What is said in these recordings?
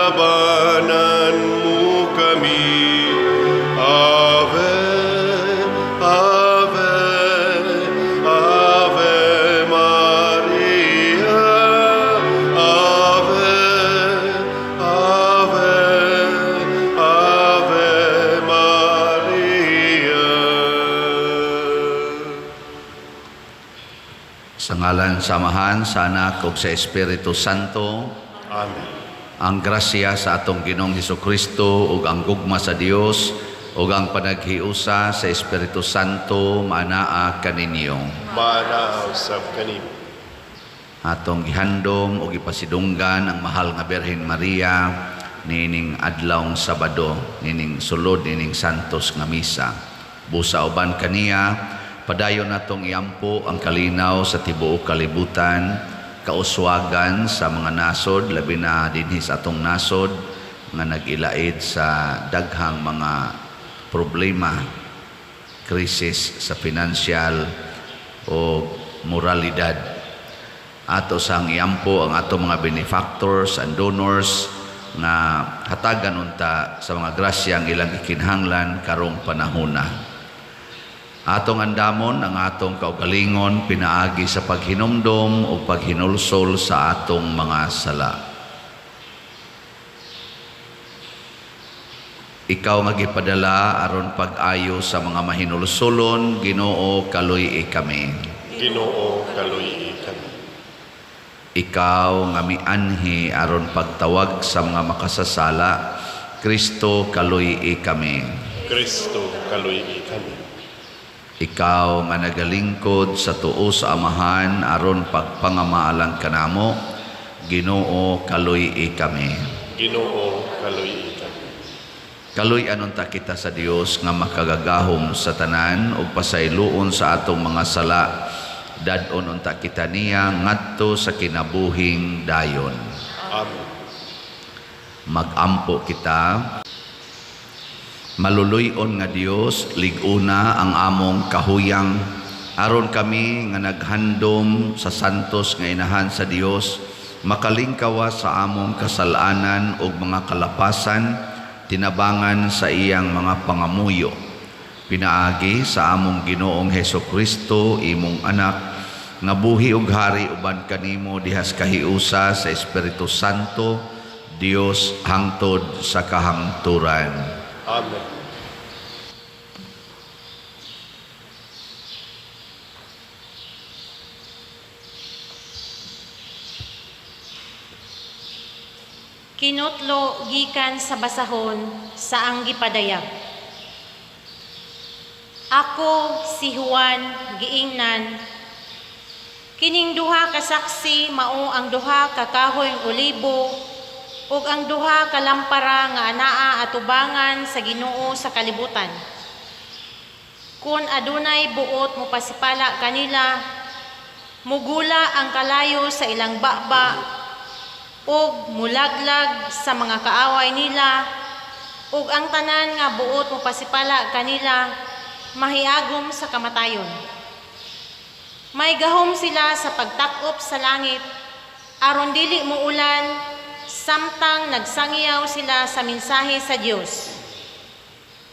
Labanan mo kami. Ave, Ave, Ave Maria. Ave, Ave, Ave Maria. Sa ngalan sa Amahan, sa Anak ug sa Espiritu Santo. Amen. Ang grasya sa atong Ginoong Hesukristo ug ang gugma sa Dios ug ang panaghiusa sa Espiritu Santo maanaa kaninyo. Maanaa usab kanimo. Atong gihandom ug gipasidunggan ang mahal nga Birhen Maria niining adlawng Sabado, nining sulod nining santos nga misa. Busa uban kaniya, padayon natong iampo ang kalinaw sa tibuok kalibutan, kauswagan sa mga nasod, labi na dinhi sa atong nasod nga nag-ilaid sa daghang mga problema, krisis sa financial o moralidad. Ato sang iampo ang ato mga benefactors and donors nga hatagan unta sa mga grasya ang ilang gikinahanglan karong panahona. Atong andamon ang atong kaugalingon pinaagi sa paghinumdom o paghinulsol sa atong mga sala. Ikaw nga gipadala aron pag-ayo sa mga mahinulsolon, Ginoo, kaluy-i kami. Ginoo, kaluy-i kami. Ikaw nga mianhi aron pagtawag sa mga makasasala, Kristo, kaluy-i kami. Kristo, kaluy-i kami. Ikaw nga nagalingkod sa tuo sa Amahan aron pagpangamaalang kanamo, Ginoo, kaluy-i kami. Ginoo, kaluy-i kami. Kaluy-an unta kita sa Dios nga makagagahom sa tanan ug pasayloon sa atong mga sala. Dad-on unta kita niya ngadto sa kinabuhing dayon. Amen. Mag-ampo kita. Maluluy-on nga Dios, lig-una ang among kahuyang aron kami nga naghandom sa santos nga inahan sa Dios, makalingkawa sa among kasalanan ug mga kalapasan, tinabangan sa iyang mga pangamuyo. Pinaagi sa among Ginoong Hesukristo, imong anak, nga buhi ug hari uban kanimo dihas kahiusa sa Espiritu Santo, Dios hangtod sa kahangturan. Amen. Kinutlo gikan sa basahon sa ang gipadayag. Ako si Juan giingnan, kining duha ka saksi mao ang duha ka kahoy olibo ug ang duha ka lampara nga anaa atubangan sa Ginoo sa kalibutan. Kun adunay buot mopasipala kanila, mugula ang kalayo sa ilang baba ug mulaglag sa mga kaaway nila, ug ang tanan nga buot mopasipala kanila mahiagom sa kamatayon. May gahom sila sa pagtak-op sa langit aron dili muulan samtang nagsangyaw sila sa mensahe sa Dios.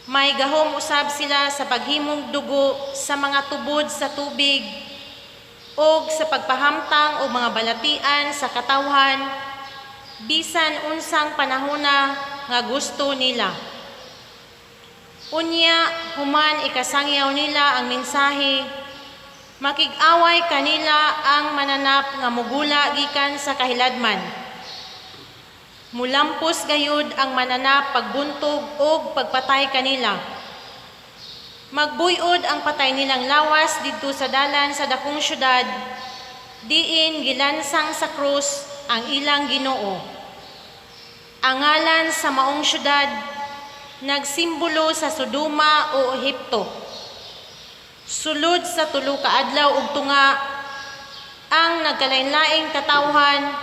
May gahom usab sila sa paghimong dugo sa mga tubod sa tubig ug sa pagpahamtang og mga balatian sa katawhan bisan unsang panahona nga gusto nila. Unya human ikasangyaw nila ang mensahe, makig-away kanila ang mananap nga mugula gikan sa kahiladman. Mulampos gayud ang mananap pagbuntog og pagpatay kanila. Magbuyod ang patay nilang lawas didto sa dalan sa dakong syudad, diin gilansang sa krus ang ilang Ginoo. Ang ngalan sa maong syudad nagsimbolo sa Sodoma o Ehipto. Sulod sa tulo ka adlaw ug tunga ang nagkalain-laing katawhan,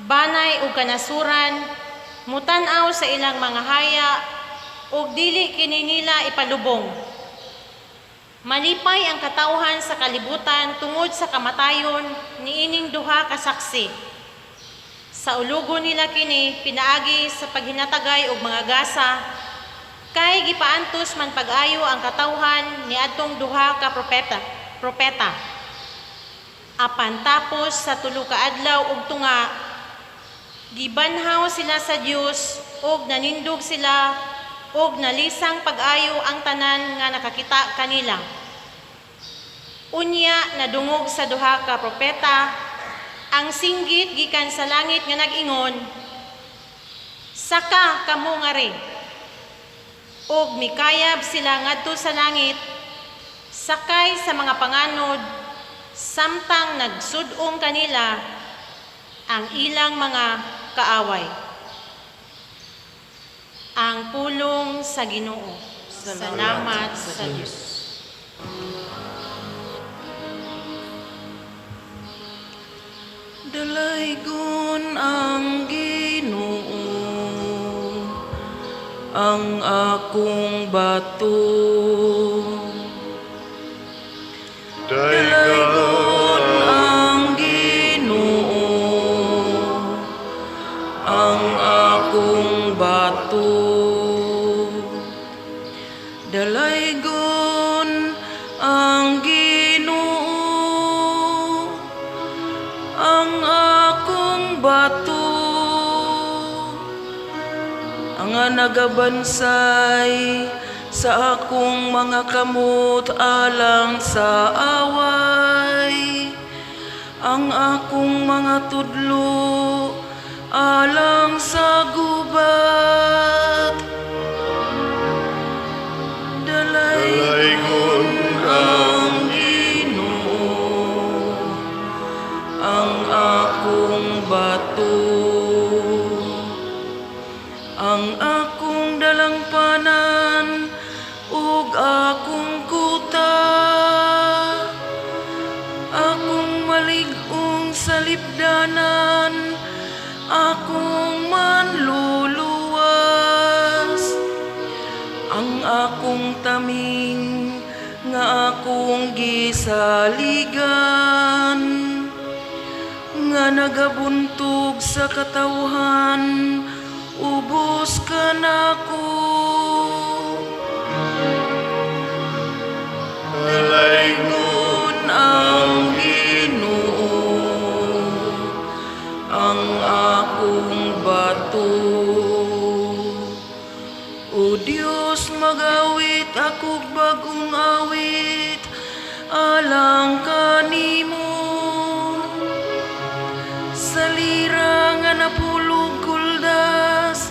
banay ug kanasuran, mutan-aw sa ilang mga haya ug dili kini nila ipalubong. Malipay ang katawhan sa kalibutan tungod sa kamatayon niining duha ka saksi. Saulugon nila kini pinaagi sa paghinatagay og mga gasa, kay gipaantos man pag-ayo ang katawhan niadtong duha ka propeta. Apan tapos sa 3 ka adlaw ug tunga, gibanhaw sila sa Dios ug nanindog sila ug nalisang pag-ayo ang tanan nga nakakita kanila. Unya nadungog sa duha ka propeta ang singgit gikan sa langit nga nag-ingon, "Saka kamo ngari." Ug mikayab sila ngadto sa langit sakay sa mga panganod, samtang nagsud-ong kanila ang ilang mga kaaway. Ang pulong sa Ginoo. Salamat sa Dios. Dalaygon ang Ginoo, ang akong bato. Dalaygon ang Ginoo, ang akong bato. Dalaygon ang Ginoo, ang akong bato. Ang nagabansay sa akong mga kamot alang sa away, ang akong mga tudlo alang sa gubat. Dalaygon ang Ginoo, ang akong bato, ang akong dalangpanan ug akong kuta, akong malig-ong salipdanan, akong manluluwas, ang akong taming nga akong gisaligan, nga nagabuntog sa katawhan, ubos kanako. Dalaygon ang Ginoo, ang akong bato. O Dios, magawit akog bagong awit alang kanimo. Sa lira nga napulog kuldas,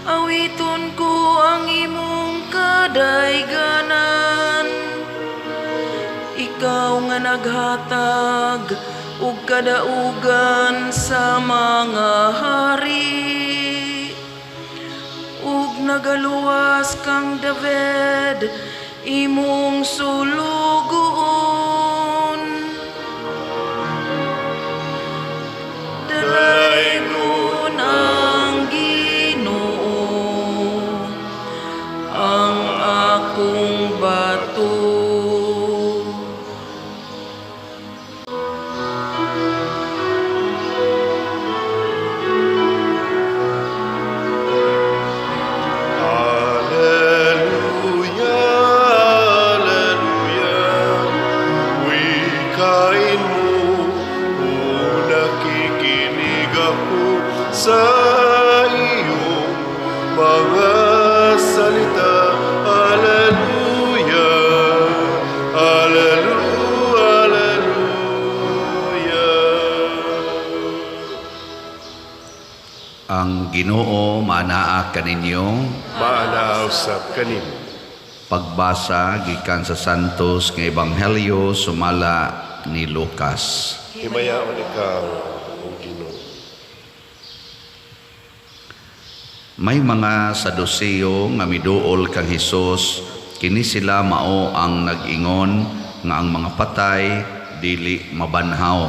awiton ko ang imong kadayganan. Ikaw nga naghatag og kadaugan sa mga hari, ug nagaluwas kang David imong sulugoon. Dalaygon ang Ginoo, ang akong bato. Alleluia, alleluia, wikain mo kung nakikinig ako sa iyong mga salita. Alleluia, alleluia, alleluia. Ang Ginoo maanaa kaninyo. Maanaa usab kanimo. Pagbasa gikan sa Santos nga Ebanghelyo sumala ni Lucas. Himayaon ikaw, O Ginoo. May mga Saduseo nga miduol kang Hesus, kini sila mao ang nag-ingon nga ang mga patay dili mabanhaw.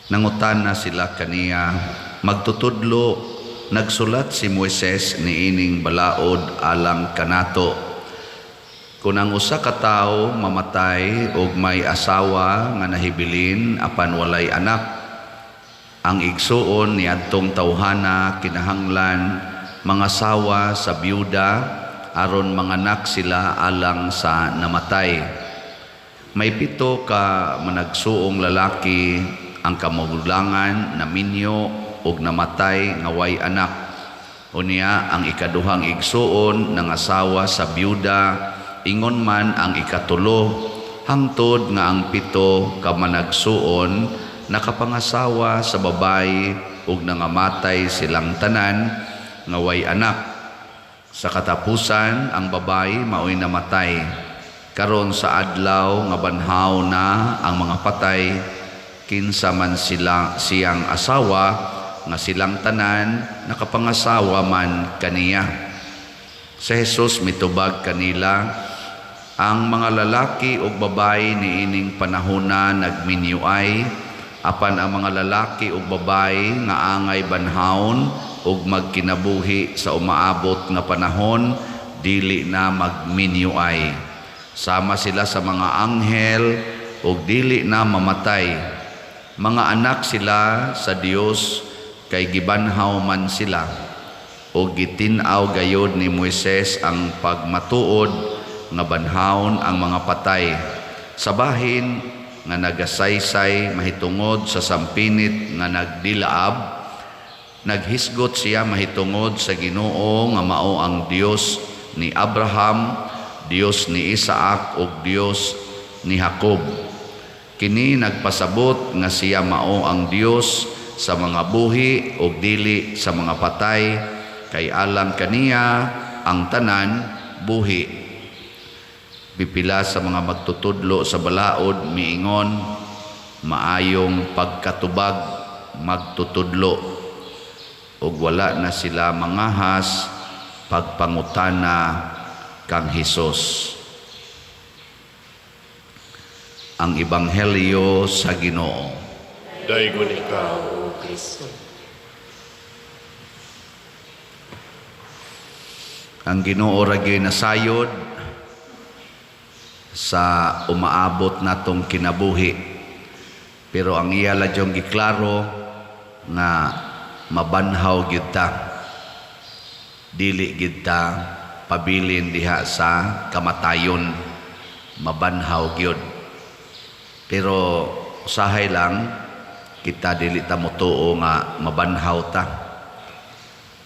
Nangutana sila kaniya, magtutudlo, nagsulat si Moises niining balaod alang kanato. Kung ang usa ka tawo mamatay og may asawa nga nahibilin apan walay anak, Ang igsuon ni adtong tawhana kinahanglan mangasawa sa byuda aron manganak sila alang sa namatay. May 7 ka managsuong lalaki ang kamagulangan naminyo og namatay nga way anak. Unya ang ikaduhang igsuon nangasawa sa byuda, ingon man ang ikatulo, hangtod nga ang 7 ka managsuon nakapangasawa sa babayi ug nangamatay silang tanan nga way anak. Sa katapusan ang babayi maoy namatay. Karon sa adlaw nga banhaw na ang mga patay, kinsa man sila siyang asawa nga silang tanan nakapangasawa man kaniya. Sa Jesus mitubag kanila, ang mga lalaki ug babayi niining panahona nagminyuay, apan ang mga lalaki ug babayi nga angay banhawon ug magkinabuhi sa umaabot nga panahon dili na magminyuay. Sama sila sa mga anghel ug dili na mamatay. Mga anak sila sa Dios kay gibanhaw man sila. Ug gitin-aw gayod ni Moises ang pagmatuod nga banhawon ang mga patay. Sa bahin nga nagasaysay mahitungod sa sampinit nga nagdilaab, naghisgot siya mahitungod sa Ginoo nga mao ang Dios ni Abraham, Dios ni Isaac ug Dios ni Jacob. Kini nagpasabot nga siya mao ang Dios sa mga buhi ug dili sa mga patay, kay alang kaniya ang tanan buhi. Pipila sa mga magtutudlo sa balaod miingon, maayong pagkatubag magtutudlo, ug wala na sila mangahas pagpangutana kang Hesus. Ang Ebanghelyo sa Ginoo. Daygon ikaw, O Kristo. Ang Ginoo ra gyud nasayod sa umaabot natong kinabuhi, pero ang iya ladyong giklaro nga mabanhaw gyud ta, dili gyud ta pabilin diha sa kamatayon, mabanhaw gyud. Pero usahay lang kita dili ta motuo nga mabanhaw ta.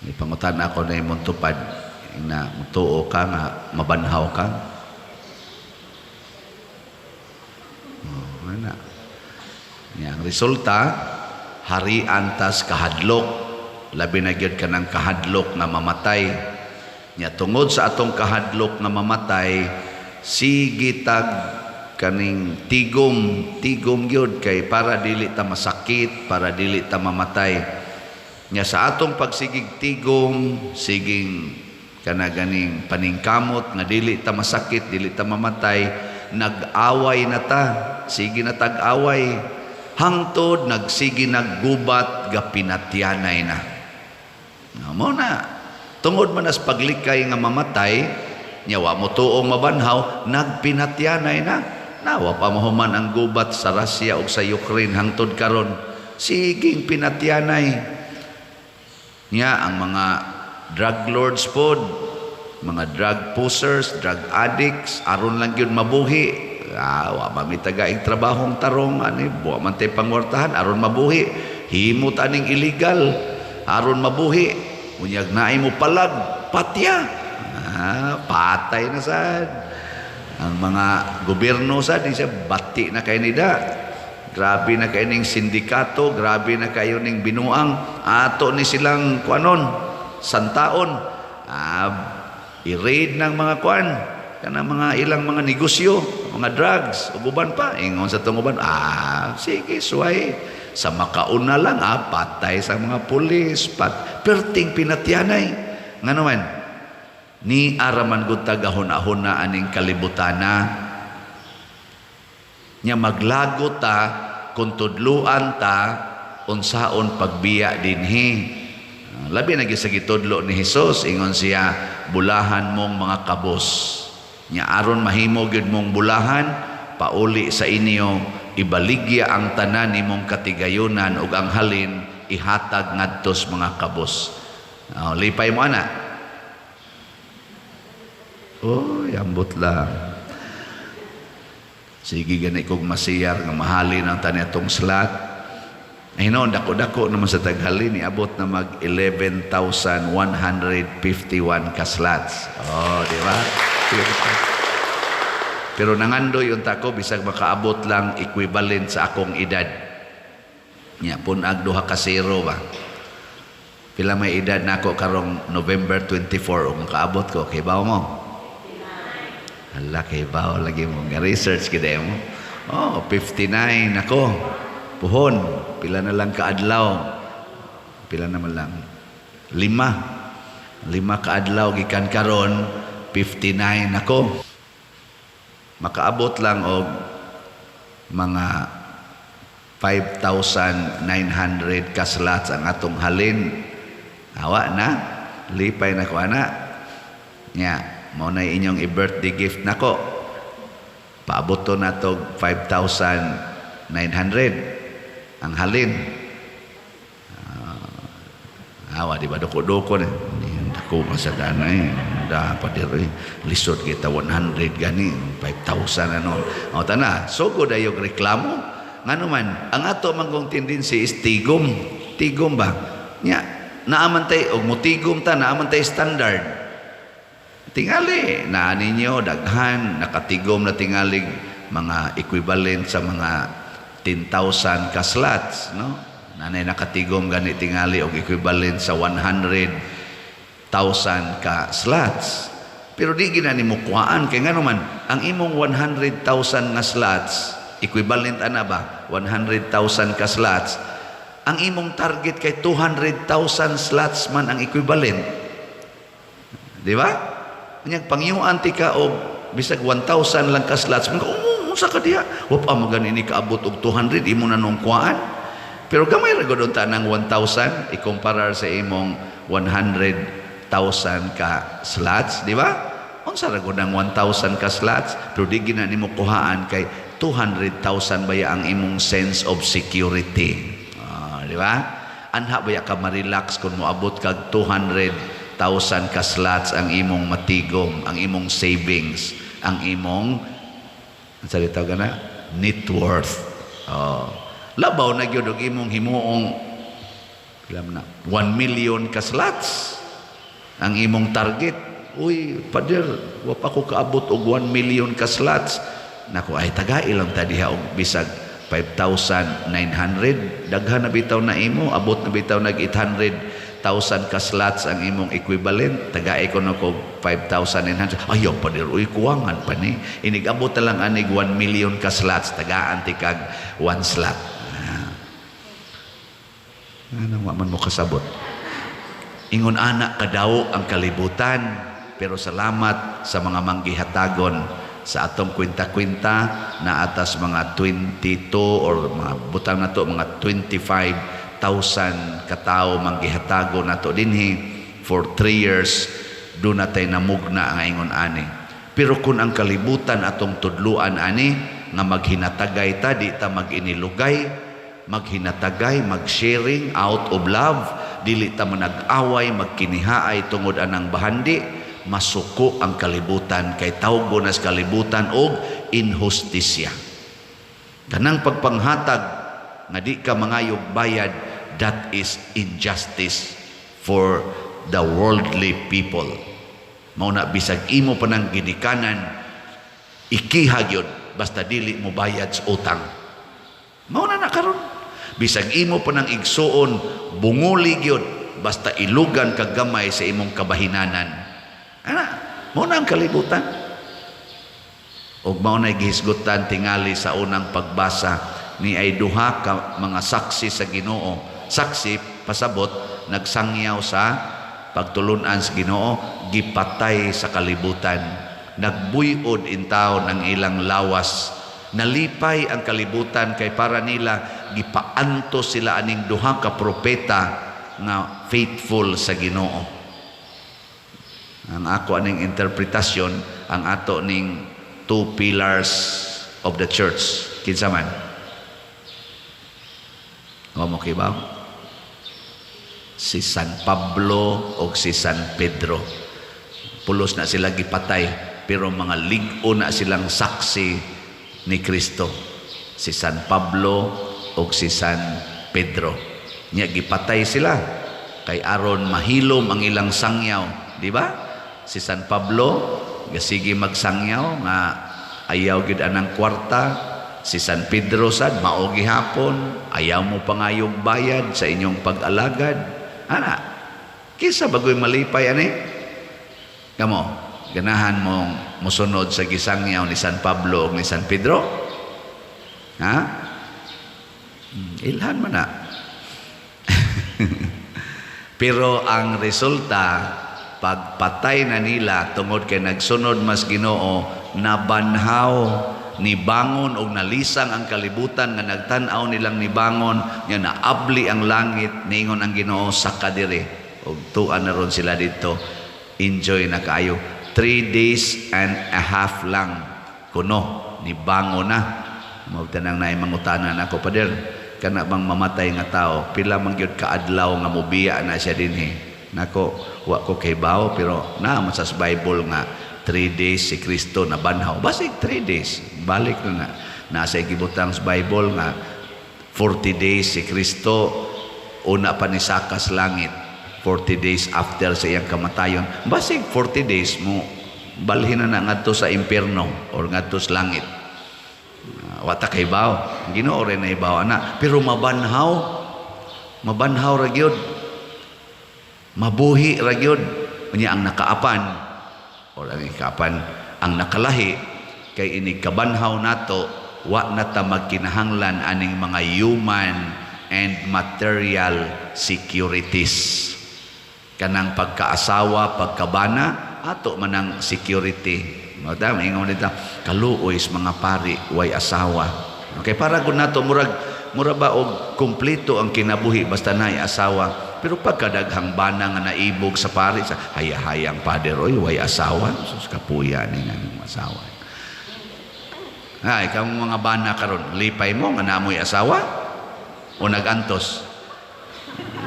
Ipangutan ako na imong tupad na motuo ka nga mabanhaw ka. Ana. Nya ang resulta, harian tas kahadlok, labi na gyud kanang kahadlok nga mamatay. Nya tungod sa atong kahadlok nga mamatay, sige tag kaning tigom, tigom gyud kay para dili ta masakit, para dili ta mamatay. Nya sa atong pagsigig tigom, siging kana ganing paningkamot nga dili ta masakit, dili ta mamatay, nag-away na ta, sige na tag-away, hangtod nagsige naggubat, gapinatyanay na. Mo na, tungod man as paglikay nga mamatay, nya wa mo tuong mabanhaw, nagpinatyanay na. Nawa pa mahuman ang gubat sa Russia ug sa Ukraine hangtod karon, siging pinatyanay. Nya ang mga drug lords pod, mga drug pushers, drug addicts, aron lang gyud mabuhi. Wa man mi tagaing trabahong tarong ani, wa man tay pangwartahan aron mabuhi. Himot aning illegal aron mabuhi. Unyag naay mo palag, patya. Patay na sad. Ang mga gobyerno sad, di siya bati na kay nida. Grabe na kayo ning sindikato, grabe na kayo ning binuang. Ato ni silang kuanon, santaon. I-raid ng mga kuan, kanang mga ilang mga negosyo, mga drugs, ug uban pa. Ingon sa tong uban, sige, suway. Sa makauna lang, patay sa mga pulis, perting pinatyanay. Nga naman, ni araman gud ta gahuna-huna aning kalibutana. Nya maglago ta kung tudluan ta unsaon pagbiya dinhi. Labi na gyud sa gitudlo ni Hesus, ingon siya, bulahan mong mga kabos. Nya aron mahimo gyud mong bulahan, pauli sa inyo, ibaligya ang tanan nimong katigayunan ug ang halin ihatag ngadto sa mga kabus. Oh, lipay mo ana. Oh, ambot lang. Sige gani kog masiyar nga mahalin ang tani atong slot. Ay noon, dako-dako naman sa taghalin, niabot na mag 11,151 ka slots. Oh, di ba? Pero nangandoy unta ko bisag makaabot lang equivalent sa akong edad. Nya pun-ag duha ka zero ba. Pila may edad nako karong November 24 ug makaabot ko kay bawo mo? Hala, kay bawo lagi mo nga research gid mo. Oh, 59 ako. Puhon, pila na lang kaadlaw. Pila naman lang? 5. 5 kaadlaw gikan karon 59 ako. Makaabot lang og mga 5,900 ka slots ang atong halin. Awa na, lipay na ko ana. Nya, mao na inyong i-birthday gift nako. Paabot to na tog 5,900 ang halin. Awa di ba dako-dako ni. Dako man sa dana eh. Dapat diri lisod kita 100 gani 5,000 ano. O tana, sugod ayog reklamo. Ngano man, ang ato manggong tendency is tigom. Tigom ba? Nya, naaman tay og mutigom ta, naaman tay standard. Tingali, naa ninyo daghan nakatigom na tingalig mga equivalent sa mga 10,000 ka slots, no? Nanay nakatigom gani tingali og equivalent sa 100,000 ka slots. Pero di gina nimo kuhaan kay ngano man ang imong 100,000 nga slots equivalent ana ba 100,000 ka slots, ang imong target kay 200,000 slots man ang equivalent, di ba? Unyag pangyuan ti ka og bisag 1,000 lang ka slots, mga oh, unsa ka diha, wa pa mo gani ni kaabot og 200, imo na nung kuhaan. Pero gamay ra gud unta nang 1,000 ikumparar sa imong 100,000 ka slots, di ba? Unsa ra gud ang 1,000 ka slots? Pero di gina nimo kuhaan kay 200,000 baya ang imong sense of security. Di ba? Anha baya ka ma-relax kung moabot kag 200,000 ka slots ang imong matigom, ang imong savings, ang imong ang salita ka na net worth. Oh. Labaw na gyud og imong himuong pila man na 1 million ka slots ang imong target. Uy, pader, wa pa ko kaabot og 1 million ka slots. Nako, ay tagai lang ta diha og bisag 5,900. Daghan na bitaw na imo, abot na bitaw nag 800,000 ka slots ang imong equivalent. Tagai ko na ko 5,900. Ayaw pader, uy, kuwangan pa ni. Inig abot na lang anig 1 million ka slots, tagaan ti kag 1 slot. Ah. Ano man mo kasabot? Ingon ana kadawo ang kalibutan, pero salamat sa mga manggihatagon sa atong kwenta-kwenta na atas mga 22 or mga butang nato mga 25,000 katao manggihatagon nato dinhi for 3 years. Do natay namugna nga ingon ani. Pero kung ang kalibutan atong tudluan ani nga maghinatagay ta, di ta mag-inilugay, maghinatagay, mag-sharing out of love, dili ta manag-away, magkinihaay tungod anang bahandi, masuko ang kalibutan kay tawgo nas kalibutan og inhustisya. Kanang pagpanghatag nga di ka mangayog bayad, that is injustice for the worldly people. Mao na bisag imo pa nang ginikanan, ikiha gyud basta dili mo bayad sa utang. Mao na na karon. Bisag imo pa nang igsuon, bunguli gyud basta ilugan kag gamay sa imong kabahinanan. Ana, mao na ang kalibutan. Ug mao na gihisgutan tingali sa unang pagbasa ni ay duha ka mga saksi sa Ginoo. Saksi pasabot nagsangyaw sa pagtulunan sa Ginoo, gipatay sa kalibutan. Nagbuyod intawon ang ilang lawas. Nalipay ang kalibutan kay para nila gipaanto sila aning duha ka propeta nga faithful sa Ginoo. Ang ako aning interpretasyon, ang ato ning two pillars of the church. Kinsa man? O mo kibaw? Si San Pablo o si San Pedro. Pulos na sila gipatay, pero mga lig-o na silang saksi ni Kristo. Si San Pablo o si San Pedro. Nya gipatay sila kay aron mahilom ang ilang sangyaw, di ba? Si San Pablo gasige magsangyaw nga ayaw gid anang kwarta. Si San Pedro sad mao gihapon, ayaw mo pangayog bayad sa inyong pag-alagad. Ana, kinsa bagoy malipay ani? Kamo, ganahan mong musunod sa gisangyaw ni San Pablo ug ni San Pedro? Ha? Ilhan man na. Pero ang resulta, pagpatay na nila tungod kay nagsunod mas Ginoo, nabanhaw, nibangon og nalisang ang kalibutan nga nagtan-aw nilang nibangon nga naabli ang langit, ningon ang Ginoo sa kadiri og tuan na ron sila dito, enjoy na kaayo. 3 days and a half lang kuno nibangon na. Mao tanang naay mangutana nako, "Pader, kana bang mamatay nga tao, pila man gyud kaadlaw nga mobiya na siya dinhi?" Nako, wa ko kahibaw, pero naa man sa Bible nga 3 days si Kristo nabanhaw. Basig 3 days balik na na. Nasa gibutang sa Bible nga 40 days si Kristo una pa ni sakas langit, 40 days after sa iyang kamatayon. Basig 40 days mo balhin na na ngadto sa impierno or ngadto sa langit. Wa ta kahibaw, Ginoo rin nahibaw ana, pero mabanhaw, mabanhaw ra gyud, mabuhi ra gyud. Unya ang nakaapan or ang ikaapan, ang nakalahi kay inig kabanhaw nato, wa na ta magkinahanglan aning mga human and material securities. Kanang pagkaasawa, pagkabana, ato manang security. Mao ta ingon dito, kaluoy sa mga pari way asawa. Okay, para gud nato murag mura ba og kumpleto ang kinabuhi basta naay asawa. Pero pagkadaghang bana nga naibog sa pari, sa haya-hayang pader, oy, way asawa, sus, kapuya ni nga asawa. Ay, kamo mga bana karon, lipay mo nga naamoy asawa o nagantos?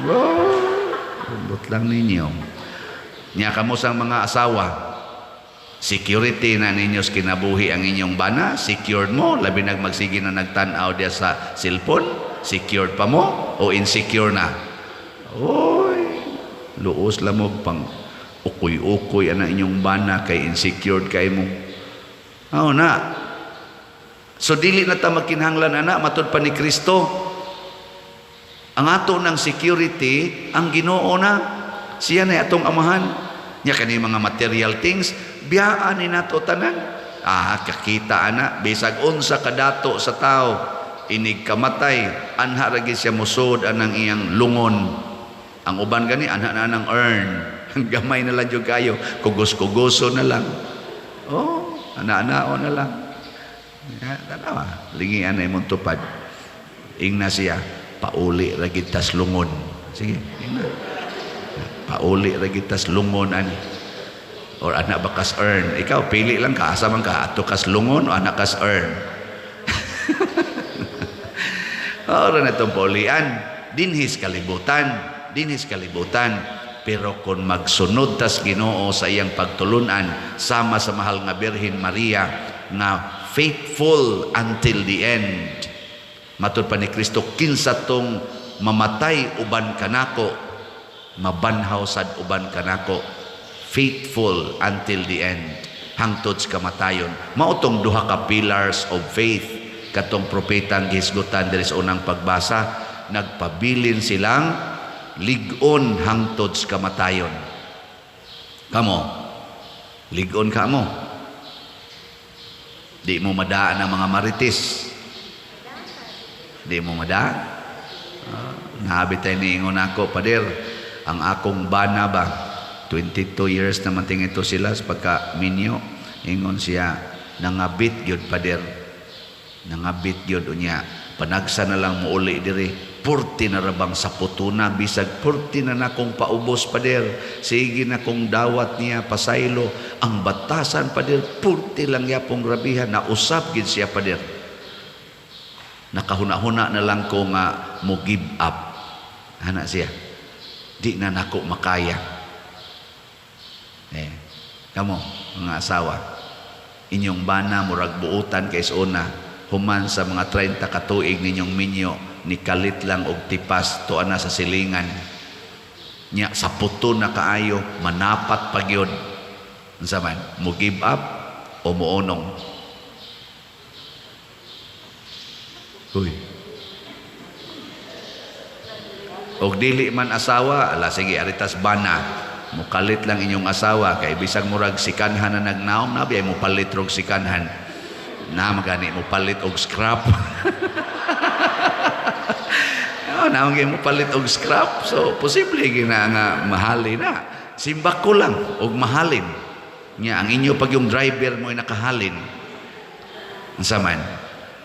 Oh, lambot lang ninyo. Nya kamo sang mga asawa, security na ninyo sa kinabuhi ang inyong bana, secured mo, labi nag magsige na nagtan-aw diya sa cellphone, secured pa mo o insecure na? Oy, luos lamog pang ukoy-ukoy ana inyong bana kay insecured kay mo. Oh na. So dili na ta magkinahanglan ana matud pa ni Kristo. Ang ato ng security ang Ginoo na. Siya na atong amahan. Nya kani mga material things biyaan ni nato tanan. Ah, kakita ana bisag unsa kadato sa tao inig kamatay, anha ra gyud siya musod anang iyang lungon. Ang uban gani anha na anang urn. Gamay na lang jud kayo, kugos-kugoso na lang. Oh, ana-anao na lang. Ya, tanawa, lingian na imong tupad. Ingna siya, pauli ra gid tas lungon. Sige, ingna. Pauli ra gid tas lungon ani. Or ana ba kas urn? Ikaw pili lang ka, asa man ka, ato kas lungon o ana kas urn. Ora na itong paulian, dinhis kalibutan, dinhis kalibutan. Pero kung magsunod tas Ginoo sa iyang pagtulunan sama sa mahal nga Birhen Maria nga faithful until the end. Matud pa ni Kristo, kinsa tong mamatay uban kanako, mabanhaw sad uban kanako. Faithful until the end, hangtod sa kamatayon. Mao tong duha ka pillars of faith katong propetang gihisgutan diri sa unang pagbasa, nagpabilin silang lig-on hangtod sa kamatayon. Kamo, lig-on ka mo. Di mo madaan ang mga marites. Di mo madaan. Nahabi tayo niingon ako, "Pader, ang akong bana ba, 22 years naman tingin ito sila sa pagka minyo." Ingon siya, "Nangabit gyud, pader. Nangabit gyud unya. Panagsa na lang muuli diri. Purti na rabang sa putuna, bisag purti na nakong paubos, pader. Sige na kong dawat niya, pasaylo. Ang batasan, pader, purti lang yapong grabihan. Nausap gid siya, pader. Nakahuna-huna na lang ko nga mo give up." Ana siya. Di na nako makaya. Eh, kamo mga asawa, inyong bana murag buutan kay una, human sa mga 30 ka tuig ninyong minyo, ni kalit lang og tipas tuwa na sa silingan. Nya sa puto na kaayo, manapat pa gyud. Unsa man, mo give up o mounong? Uy. Og dili man asawa, ala sige, aritas bana. Mukalit lang inyong asawa kay bisag murag sikanhan na nagnaom na biya mo palit rog sikanhan. Na magani mo palit og scrap. Oh, na mo palit og scrap. So posible gina nga mahalin na. Simbak ko lang og mahalin. Nya ang inyo pag yung driver mo ay nakahalin. Unsa man?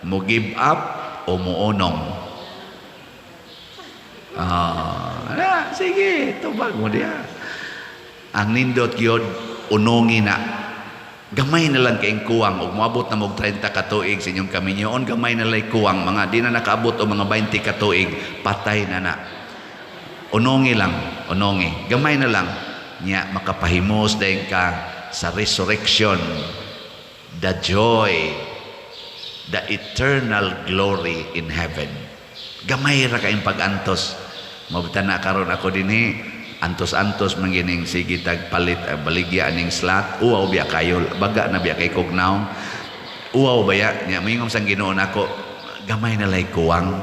Mo give up o mounong? Ah, sige, tubag mo diya. Ang nindot gyud unongi na. Gamay na lang kayong kuwang og moabot na mog 30 ka tuig sa inyong kaminyoon, gamay na lang kuwang, mga di na nakaabot og mga 20 ka tuig, patay na na. Unongi lang, unongi. Gamay na lang nya makapahimos dayon ka sa resurrection, the joy, the eternal glory in heaven. Gamay ra kayong pag-antos. Mabuta na karon ako dinhi, antos-antos man gining sige tag palit baligya aning slot. Uwaw biya kayo, baga na biya kay kugnaw. Uwaw baya nya moingon sang Ginoo nako, gamay na lay kuwang.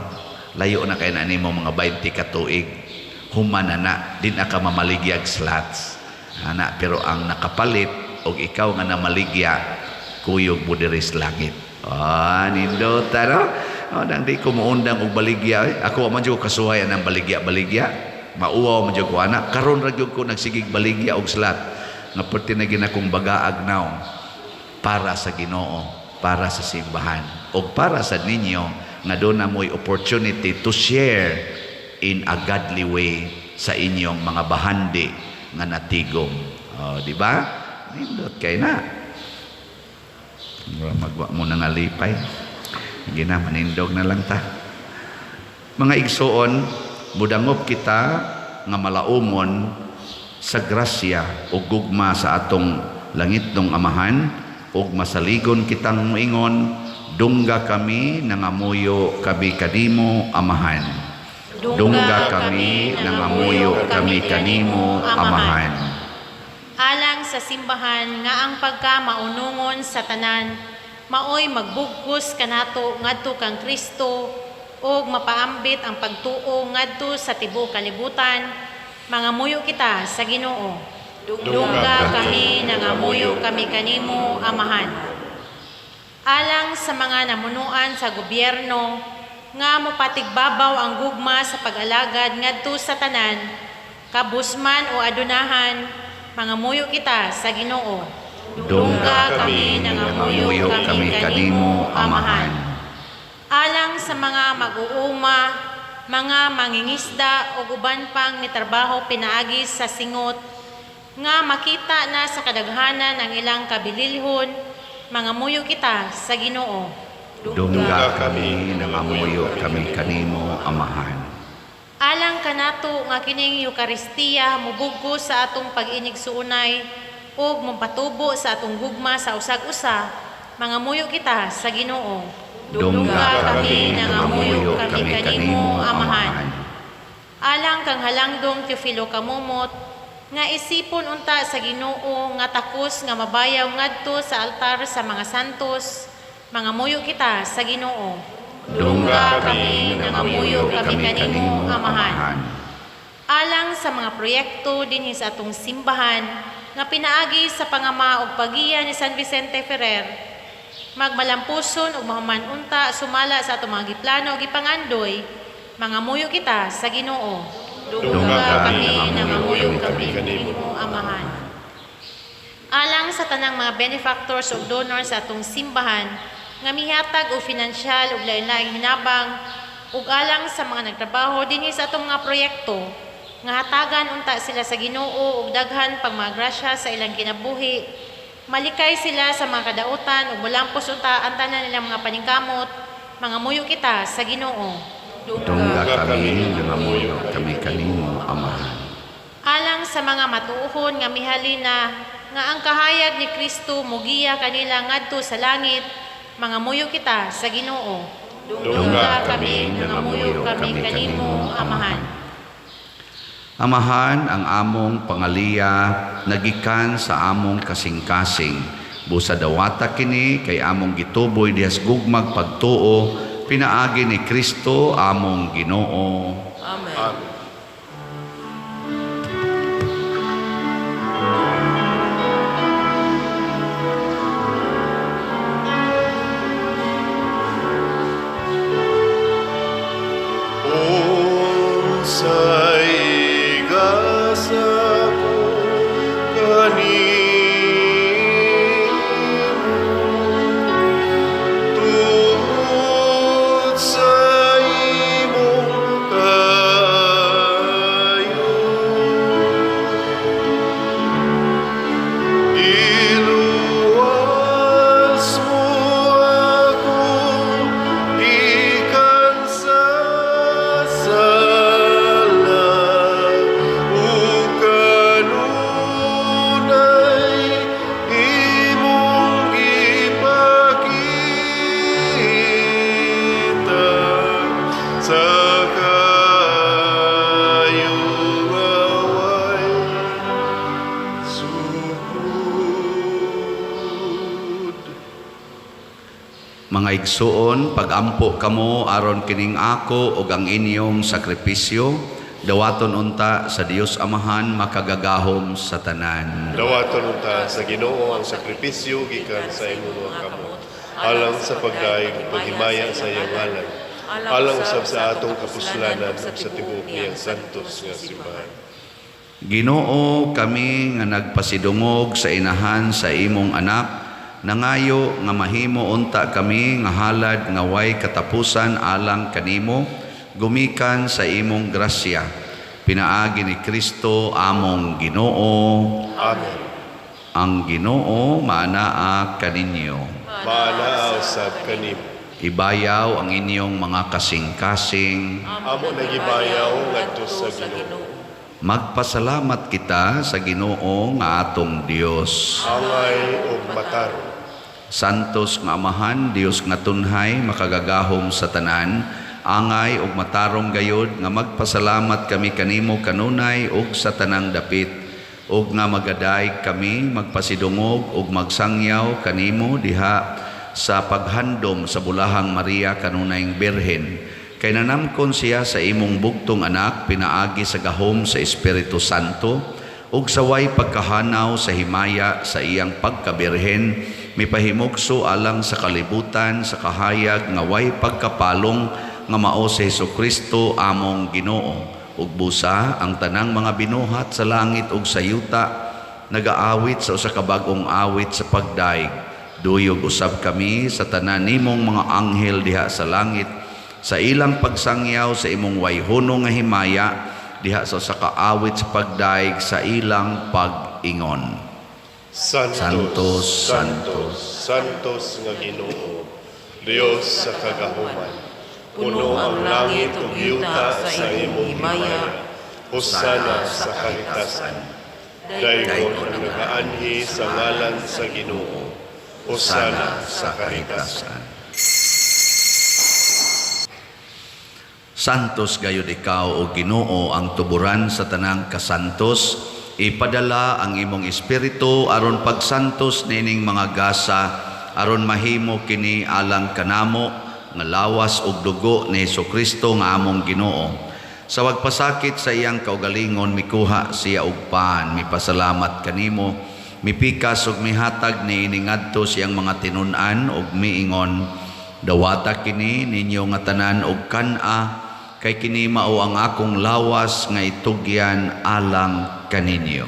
Layo na kay na nimo mga 20 ka tuig. Human na na, di na ka mamaligyag slots. Ana, pero ang nakapalit og ikaw nga namaligya, kuyog mo diri sa langit. Ah, nindota no? Oh, nang di ko muundang og baligya. Eh. Ako man jud kasuhay anang baligya-baligya. Mauwaw man jud ko ana. Karon ra jud ko nagsigig baligya og slot. Nga perti na ginakong bagaag naong para sa Ginoo, para sa simbahan, og para sa ninyo nga doon na mo'y opportunity to share in a godly way sa inyong mga bahandi nga natigom. Oh, di ba? Nindot kay na. Magwa mo na nga lipay. Sige na, manindog na lang ta. Mga igsoon, mudangop kita nga malaumon sa grasya o gugma sa atong langitnong Amahan ug masaligon kitang moingon, dungga kami nangamuyo kami kanimo, Amahan. Dungga kami nangamuyo kami kanimo, Amahan. Alang sa simbahan nga ang pagkamaunungon sa tanan maoy magbugkos kanato ngadto kang Kristo ug mapaambit ang pagtuo ngadto sa tibuok kalibutan, mangamuyo kita sa Ginoo. Dungga kami nangamuyo kami kanimo, Amahan. Alang sa mga namunuan sa gobyerno nga mopatigbabaw ang gugma sa pag-alagad ngadto sa tanan, kabusman o adunahan, mangamuyo kita sa Ginoo. Dungga kami nangamuyo kami kanimo, Amahan. Alang sa mga mag-uuma, mga mangingisda ug uban pang mitrabaho pinaagi sa singot, nga makita na sa kadaghanan ang ilang kabililhon, mangamuyo kita sa Ginoo. Dungga kami nangamuyo kami kanimo, Amahan. Alang kanato nga kining Eukaristiya mubugko sa atong pag-inigsuunay ug mopatubo sa atong gugma sa usag-usa, mangamuyo kita sa Ginoo. Dungga kami nangamuyo kami kanimo, Amahan. Alang kang halangdong Teofilo Kamumot, nga isipon unta sa Ginoo nga takos nga mabayaw ngadto sa altar sa mga santos, mangamuyo kita sa Ginoo. Dungga kami nangamuyo kami kanimo, Amahan. Alang sa mga proyekto dinhi sa atong simbahan nga pinaagi sa pangama ug pagiya ni San Vicente Ferrer, magmalampuson ug mahuman unta sumala sa atong mga giplano ug gipangandoy, mangamuyo kita sa Ginoo. Dungga kami nangamuyo kami kanimo, kanimo, Amahan. Alang sa tanang mga benefactors ug donors sa atong simbahan nga mihatag og finansyal ug lain-laing hinabang, ug alang sa mga nagtrabaho dinhi sa atong mga proyekto nga hatagan unta sila sa Ginoo ug daghan pang mga grasya sa ilang kinabuhi, malikay sila sa mga kadautan ug molampos unta ang tanan nilang mga paningkamot, mangamuyo kita sa Ginoo. Dungga kami nangamuyo kami kanimo, Amahan. Alang sa mga matuohon nga mihalina nga ang kahayag ni Kristo mugiya kanila ngadto sa langit, mangamuyo kita sa Ginoo. Dungga kami, nangamuyo kami kanimo, Amahan. Amahan, ang among pangaliya nagikan sa among kasing-kasing. Busa dawata kini kay among gituboy dihas gugmag pagtuo pinaagi ni Kristo among Ginoo. Amen. Amen. Unsay gasa ko kanimo tungod sa imong kaayo, Giluwas mo ako gikan sa sala ug kanunay imong gipakita sa kaayo nga way sukod. Mga igsuon, pagampo kamo aron kining ako ug ang inyong sakripisyo, dawaton unta sa Dios Amahan makagagahom sa tanan. Dawaton unta sa Ginoo ang sakripisyo gikan sa imong mga kamot, alang sa pagdayeg ug paghimaya sa iyang ngalan, alang usab sa atong kapuslanan ug sa tibuok niyang santos nga simbahan. Ginoo, kami nga nagpasidungog sa inahan sa imong anak, nangayo nga mahimo unta kami nga halad nga way katapusan alang kanimo, gumikan sa imong grasya. Pinaagi ni Kristo among Ginoo. Amen. Ang Ginoo maanaa kaninyo. Maanaa usab kanimo. Ibayaw ang inyong mga kasing-kasing. Amo nagibayaw ngadto sa Ginoo. Magpasalamat kita sa Ginoo nga atong Dios. Angay ug matarong. Santos nga Amahan, Dios nga tunhay, makagagahom sa tanan, angay ug matarong gayod nga magpasalamat kami kanimo kanunay ug sa tanang dapit, ug nga magadaig kami magpasidungog ug magsangyaw kanimo diha sa paghandom sa bulahang Maria kanunayng Birhen. Kay nanamkon siya sa imong bugtong anak pinaagi sa gahom sa Espiritu Santo ug sa way pagkahanaw sa himaya sa iyang pagkabirhen, mipahimugso alang sa kalibutan sa kahayag nga way pagkapalong nga mao si Hesukristo among Ginoo. Ug busa ang tanang mga binuhat sa langit ug sa yuta nagaawit sa usa ka bag-ong awit sa pagdaig. Duyog usab kami sa tanan nimong mga anghel diha sa langit sa ilang pagsangyaw sa imong wayhono nga himaya diha sa usa ka awit sa pagdaig sa ilang pag-ingon. Santos, Santos, Santos, Santos nga Ginoo, Dios sa kagahuman. Puno ang langit ug yuta sa imong himaya. Hosana sa kahitasan. Daygon ang nagaanhi sa ngalan sa Ginoo. Hosana sa kahitasan. Santos gayud ikaw o Ginoo ang tuburan sa tanang kasantos. Ipadala ang imong espiritu aron pagsantos nining mga gasa, aron mahimo kini alang kanamo nga lawas ug dugo ni Hesukristo nga among Ginoo. Sa wagpasakit sa iyang kaugalingon mikuha siya og pan, mipasalamat kanimo, mipikas ug mihatag niini ngadto sa iyang mga tinun-an ug miingon, dawata kini ninyo nga tanan og kan-a, kay kini mao ang akong lawas nga itugyan alang kaninyo.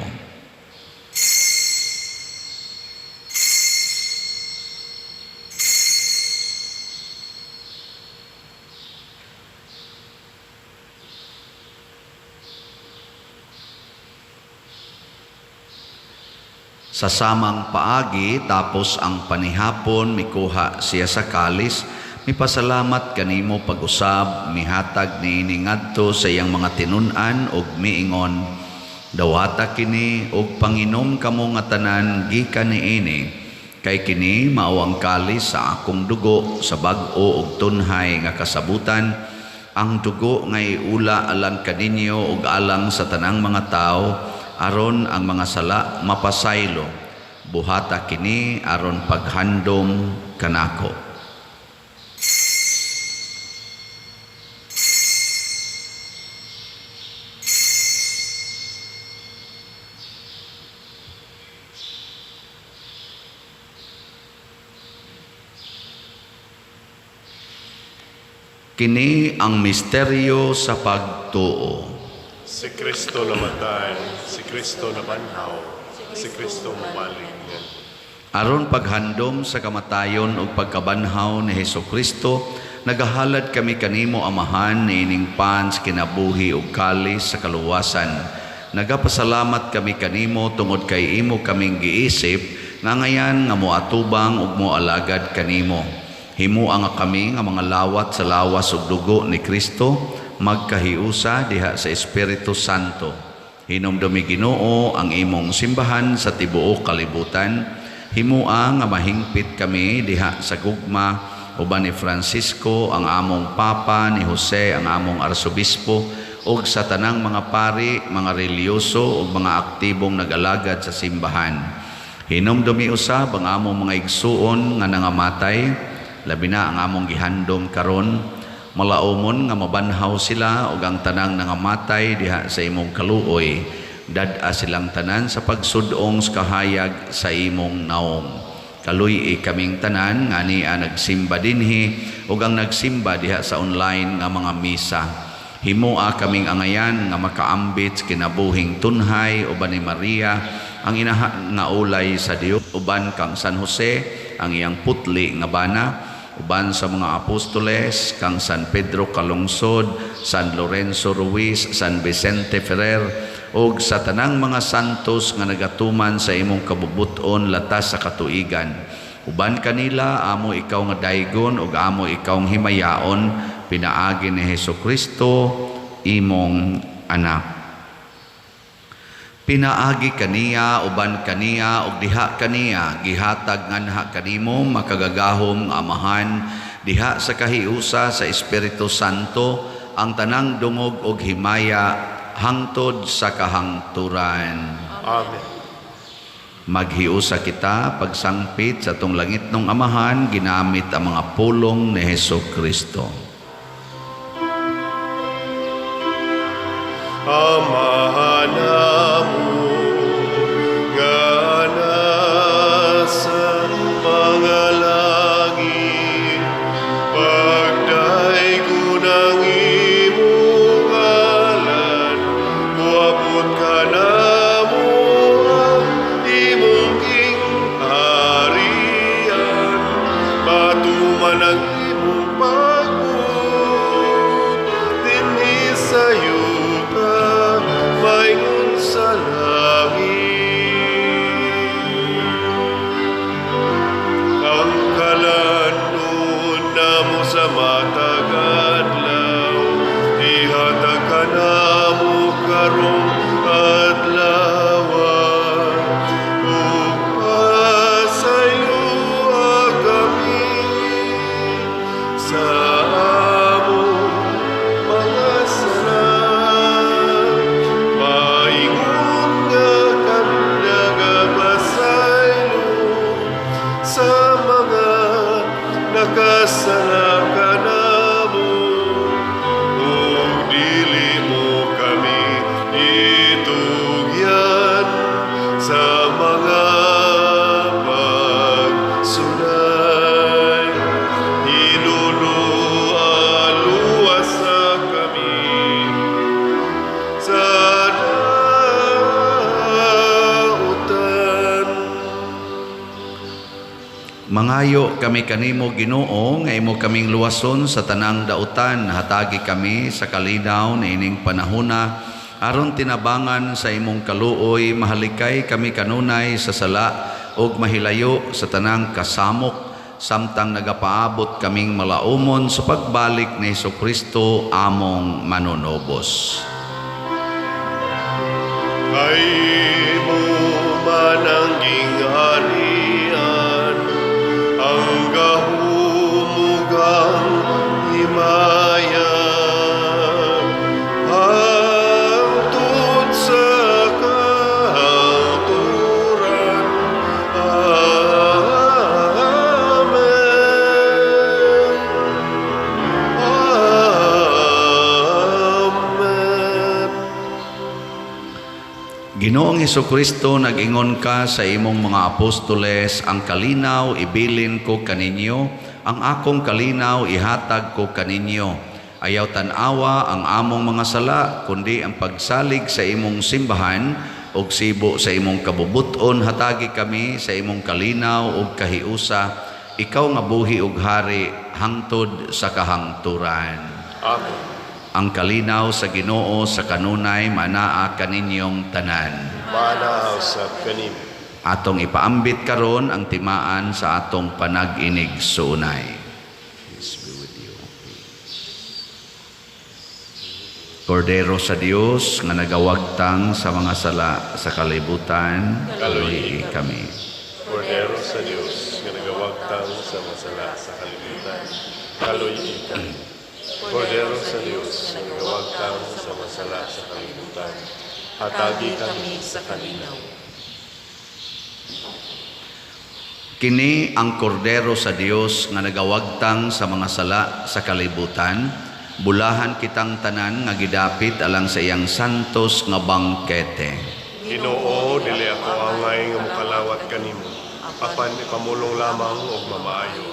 Sa samang paagi, tapos ang panihapon, mikuha siya sa kalis, mipasalamat kanimo pag-usab, mihatag niini ngadto sa iyang mga tinun-an ug miingon, Dawata kini og panginom kamo nga tanan gikan niini, kay kini mao ang kalis sa akong dugo sa bag-o ug tunhay nga kasabutan, ang dugo nga iula alang kaninyo ug alang sa tanang mga tawo aron ang mga sala mapasaylo. Buhata kini aron paghandom kanako. Kini ang misteryo sa pagtuo. Si Kristo namatay, si Kristo nabanhaw, si Kristo mobalik. Aron paghandom sa kamatayon ug pagkabanhaw ni Hesukristo, nagahalad kami kanimo Amahan niining pan sa kinabuhi ug kalis sa kaluwasan. Nagapasalamat kami kanimo tungod kay imo kaming giisip nga ngayan nga moatubang ug moalagad kanimo. Himua nga kami nga mga lawat sa lawas ug dugo ni Kristo, magkahiusa diha sa Espiritu Santo. Hinumdumi Ginoo ang imong simbahan sa tibuok kalibutan. Himua nga mahingpit kami diha sa gugma uban ni Francisco ang among Papa, ni Jose ang among Arsobispo, ug sa tanang mga pari, mga relihiyoso ug mga aktibong nag-alagad sa simbahan. Hinumdumi usab ang among mga igsuon nga nangamatay, labi na ang among gihandom karon, malaumon nga mabanhaw sila ug ang tanang nangamatay diha sa imong kaluoy. Dad-a silang tanan sa pagsudong sa kahayag sa imong naong. Kaluy-i kaming tanan nga ania nagsimba dinhi ug ang nagsimba diha sa online nga mga misa. Himua kaming angayan nga makaambit sa kinabuhing tunhay uban ni Maria ang inahan nga ulay sa Dios, uban kang San Jose ang iyang putli nga bana, uban sa mga apostoles kang San Pedro Calungsod, San Lorenzo Ruiz, San Vicente Ferrer, ug sa tanang mga santos nga nagatuman sa imong kabubut-on latas sa katuigan. Uban kanila amo ikaw nga daygon ug amo ikaw nga himayaon pinaagi ni Hesukristo imong anak. Pinaagi kaniya, uban kaniya, ug diha kaniya, gihatag nganha kanimo makagagahom nga Amahan, diha sa kahiusa sa Espiritu Santo, ang tanang dungog ug himaya hangtod sa kahangturan. Amen. Maghiusa kita pagsangpit sa atong langitnong Amahan, ginamit ang mga pulong ni Hesukristo. Amahan namo nga nasa mga langit, pagdaygon ang imong ngalan, moabot kanamo ang imong gingharian, matuman ang imong pagbuot dinhi sa yuta maingon sa langit. Ang kalan-on namo sa matag adlaw, ihatag kanamo karong adlaw, ug pasayloa kami sa among mga sala, maingon nga kami nagapasaylo sa mga nakasala kanamo, ug dili mo kami itugyan sa mga pagsulay. Hinulua, luwasa kami sa dautan. Mangayo kami kanimo Ginoo nga imo kaming luwason sa tanang dautan, hatagi kami sa kalinaw niining panahona aron tinabangan sa imong kaluoy, mahalikay kami kanunay sa sala ug mahilayo sa tanang kasamok, samtang nagapaabot kaming malaumon sa pagbalik ni Hesukristo among manunobos. Ginoong Hesukristo, nag-ingon ka sa imong mga apostoles, ang kalinaw ibilin ko kaninyo, ang akong kalinaw ihatag ko kaninyo. Ayaw tan-awa ang among mga sala, kundi ang pagsalig sa imong simbahan ug sibo sa imong kabubuton, hatagi kami sa imong kalinaw ug kahiusa, ikaw nga buhi ug hari hangtod sa kahangturan. Amen. Ang kalinaw sa Ginoo sa kanunay manaa kaninyong tanan. Manaa usab kanimo. Atong ipaambit karon ang timaan sa atong panag-inig suunay. Peace be with you. Kordero sa Dios nga nagawagtang sa mga sala sa kalibutan, kaluyi kami. Kordero sa Dios nga nagawagtang sa mga sala sa kalibutan, kaluyi kami. Kordero sa Dios nga nagawagtang sa mga sala sa kalibutan, hatagi kami sa kalinaw. Kini ang kordero sa Dios nga nagawagtang sa mga sala sa kalibutan, bulahan kitang tanan nga gidapit alang sa iyang santos nga bangkete. Ginoo, dili ako angay nga mokalawat kanimo, apan ipamulong lamang og mamaayo.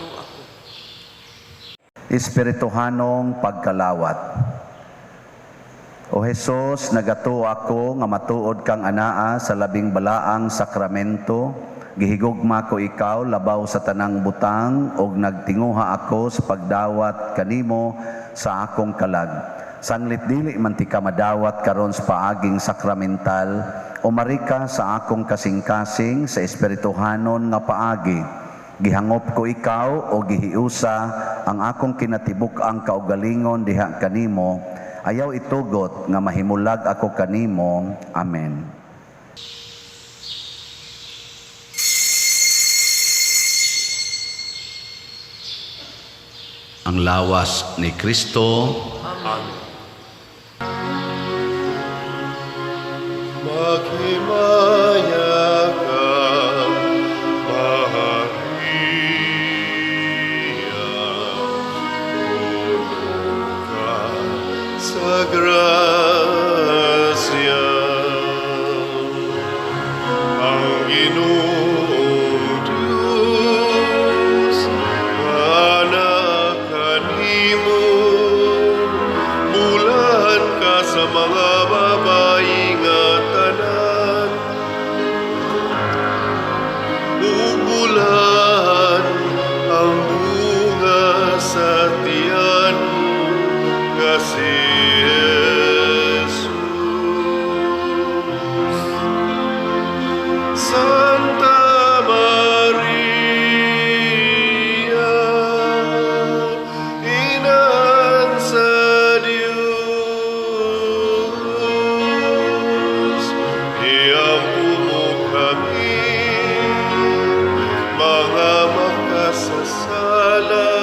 Espirituhanong pagkalawat. O Hesus, nagatuo ako nga matuod kang anaa sa labing balaang sakramento. Gihigugma ko ikaw labaw sa tanang butang ug nagtinguha ako sa pagdawat kanimo sa akong kalag. Sanglit dili man ti ka madawat karon sa paaging sakramental, umari ka sa akong kasing-kasing sa espirituhanon nga paagi. Gihangop ko ikaw o gihiusa ang akong kinatibuk-ang kaugalingon diha kanimo. Ayaw itugot nga mahimulag ako kanimo. Amen. Ang lawas ni Kristo. Amen. Maghimaya ka, Maria, puno ka sa grasya. Ang Ginoong Diyos, anak kanimo, bulahan ka sa mga babayi nga tanan, ug bulahan ang bunga sa tiyan mo nga si Jesus. Santa Maria, Inahan sa Diyos, iampo mo kami, mga makasasala,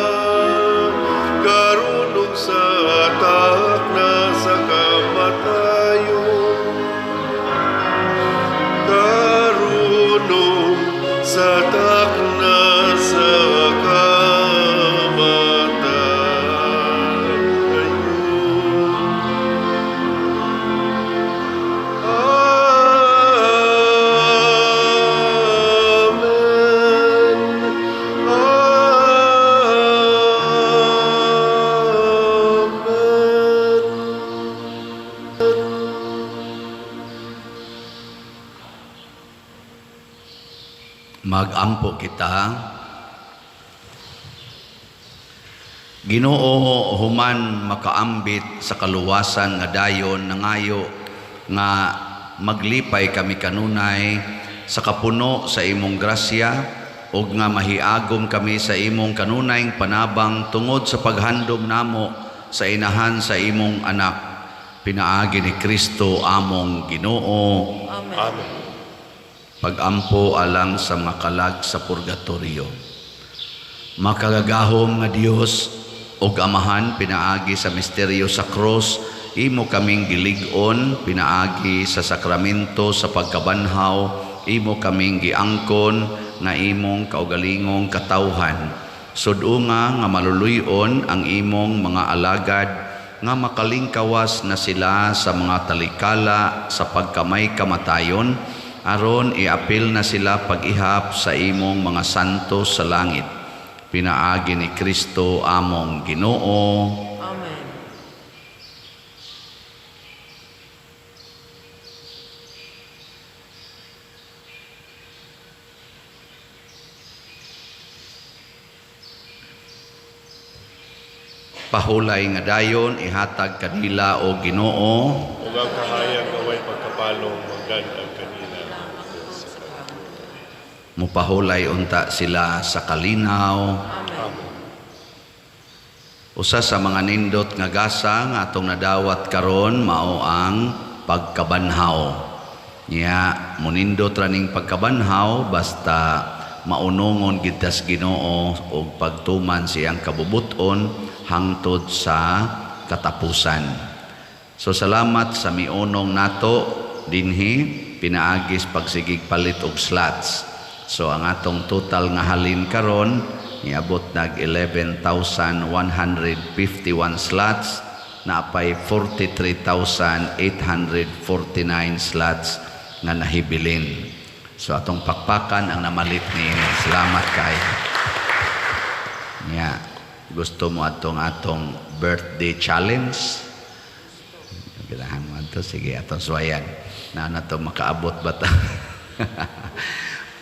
karon ug sa takna sa kamatayon. Karon ug sa takna sa kamatayon. Amen. Amen. Magampo kita. Ginoo, human makaambit sa kaluwasan nga dayon nangayo nga maglipay kami kanunay sa kapuno sa imong grasya ug nga mahiagom kami sa imong kanunayng panabang tungod sa paghandom namo sa inahan sa imong anak, pinaagi ni Kristo among Ginoo. Amen. Amen. Pagampo alang sa mga kalag sa purgatorio. Makagagahom nga Dios ug Amahan, pinaagi sa misteryo sa krus, imo kaming gilig-on, pinaagi sa sakramento sa pagkabanhaw, imo kaming giangkon nga imong kaugalingong katawhan. Sud-unga nga maluluy-on ang imong mga alagad nga makalingkawas na sila sa mga talikala sa pagkamay kamatayon, aron iapil na sila pag-ihap sa imong mga santo sa langit. Pinaagi ni Kristo among Ginoo. Amen. Pahulay nga dayon ihatag kanila o Ginoo, Ug ang kahayag nga way pagkapalong magdanag kanila. Mupahulay unta sila sa kalinaw. Amen. Usa sa mga nindot nga gasa nga atong nadawat karon mao ang pagkabanhaw. Nya munindot ra ning pagkabanhaw basta maunongon gid tas Ginoo og pagtuman siyang kabubuton hangtod sa katapusan. So salamat sa miunong nato dinhi pinaagis pagsigig palit og slots. So ang atong total nga halin karon niabot nag 11,151 slots, naapay 43,849 slots nga nahibilin. So atong pakpakan ang namalit ni salamat kay. Nya gusto mo atong atong birthday challenge? Ganahan mo ato, sige atong suwayan. Na na to makaabot ba ta?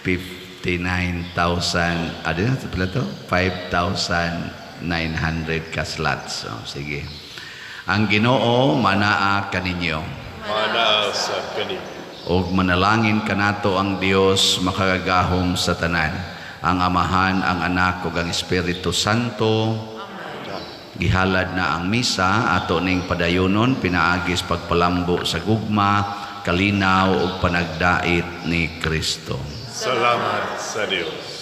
59,000, ano na pala to? 5,900 ka slots. So, sige. Ang Ginoo manaa kaninyo. Manaa sa kaninyo. Og manalangin kanato ang Dios makagagahom sa tanan, ang Amahan, ang Anak ug ang Espiritu Santo. Gihalad na ang misa ato ning padayonon pinaagis pagpalambo sa gugma, kalinaw ug panagdait ni Kristo. Salamat sa Dios.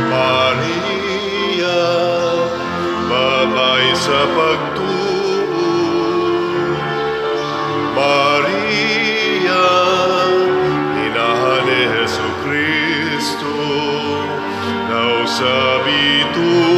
Maria, babay sa pagtuo. Maria, inahan ni Jesucristo, daw sa bituon.